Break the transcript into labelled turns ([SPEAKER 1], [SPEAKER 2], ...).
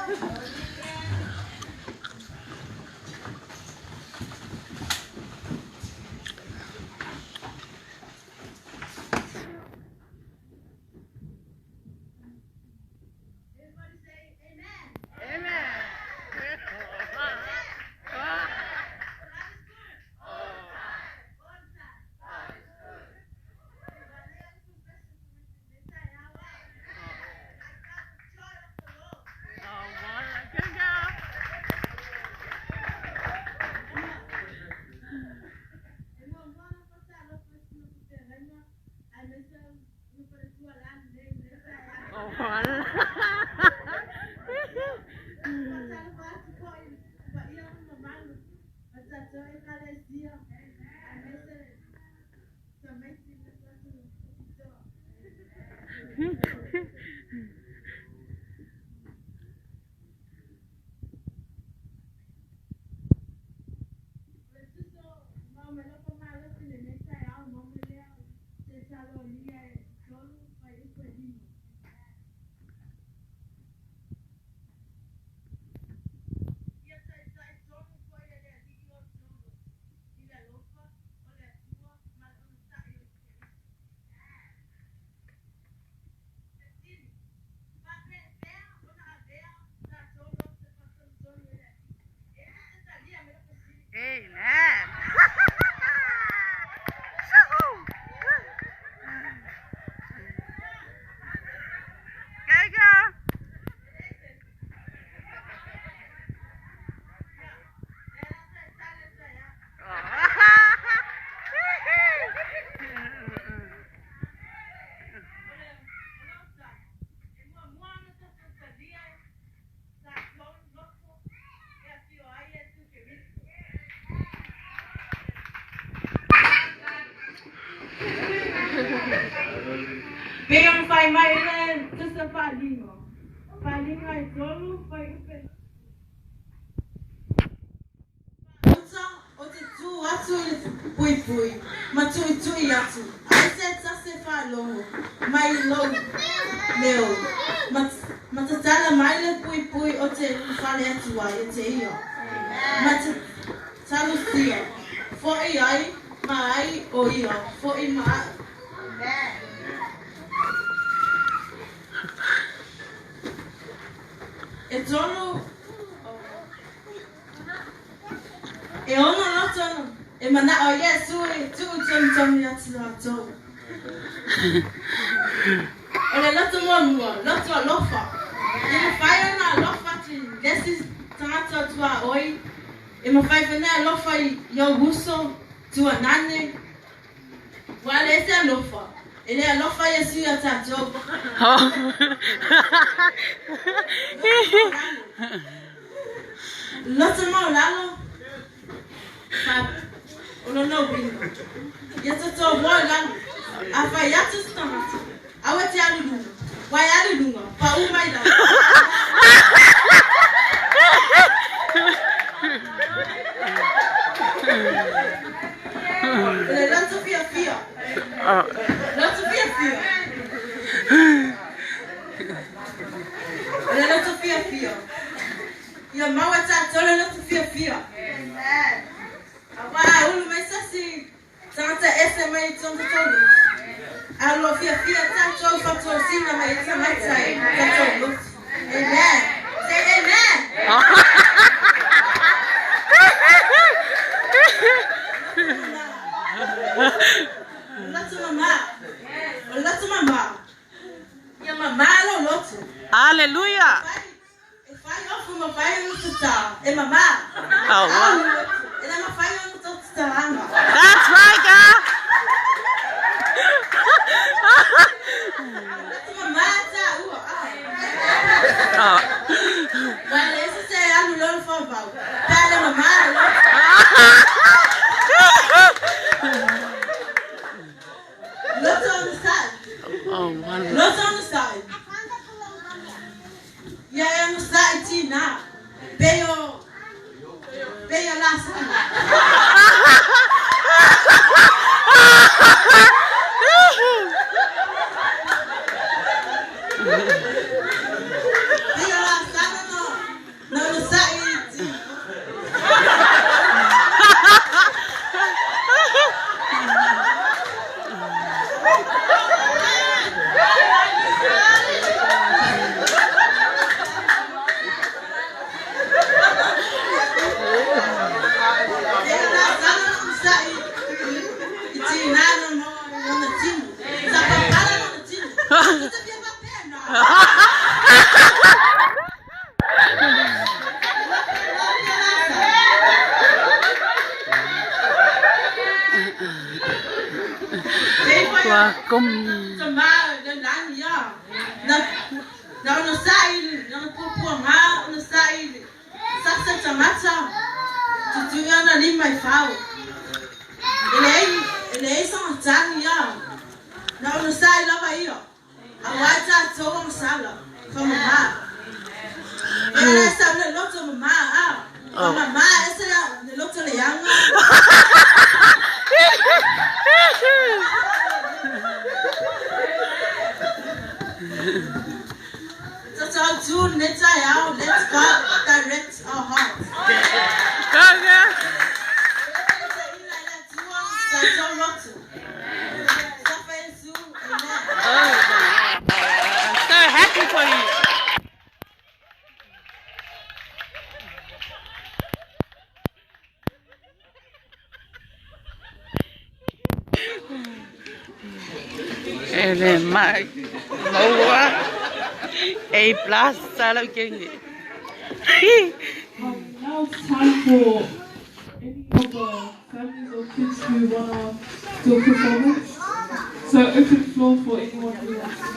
[SPEAKER 1] Amen. Go, girl.
[SPEAKER 2] Pei ona fai mai le tusa faliga. Faliga e tolu, fai upe. Uta o te tu atu i le puipui, ma tuitui atu, ai se tasi e faalogo mai i lou leo, ma tatala mai le puipui o te ulufale atu ai e te ia, ma te talusia foʻi ai ma ai o ia foʻi ma aʻu. E tolu, e ono loto e manaʻo ai Iesū e tuu togitogi atu latou. O le loto muamua, loto alofa. I mafai ona alofa atu i le isi tagata o tuaoi, e mafai foi ona e alofa i ou uso, tuanane, Ua le ese alofa, e le alofa Iesu ia tatou. Loto maulalo, fa, o lona uiga, ia toto moa i lalo, a fai atu se tagata, aua e te alu i luga, ua e alu i luga, paʻu mai lalo. O le loto fiafia. Loto fiafia. O le loto fiafia. Ia maua tatou le loto fiafia. Aua a ulu mai sasi tagata ese mai i tonu tonu. A o lo fiafia tatou faatosina mai i tagata i tatou loto. Amen. Say amen. Loto mama. O loto mama. Ia mama lou loto.
[SPEAKER 1] Hallelujah.
[SPEAKER 2] E fai ofu ma fai ona tata. E mama.
[SPEAKER 1] Oh, wow.
[SPEAKER 2] E le mafai ona tataaga.
[SPEAKER 1] That's right, girl.
[SPEAKER 2] Loto mama taua.
[SPEAKER 1] Oh.
[SPEAKER 2] Ua le ese se alu lolo faavau. Pe a le mama le loto. Loto on the side.
[SPEAKER 1] Oh, wonderful.
[SPEAKER 2] Loto on the side. Ia e onosai tina. Pei o pei o Lasana. Pei o Lasana no Tama le lagi ia. Na na onosai na puapuaga onosai sasa tagata tutui ona lima i fao. E leai e leai saga tagi ia. Na onosai lava ia. Auā tatou agasala faamamā. E ala e sau le loto mamā a. Faamamā ese le loto leaga. Tatou lenei taeao, let's God direct our hearts.
[SPEAKER 1] Go, girl.
[SPEAKER 2] Tatou loto. Safa Iesu, amen.
[SPEAKER 1] Oh, I'm so happy for you. E le maua A plus sa lau kengi.
[SPEAKER 3] Now it's time for any of the families or kids who wanna do a performance. So open floor for anyone who wants to.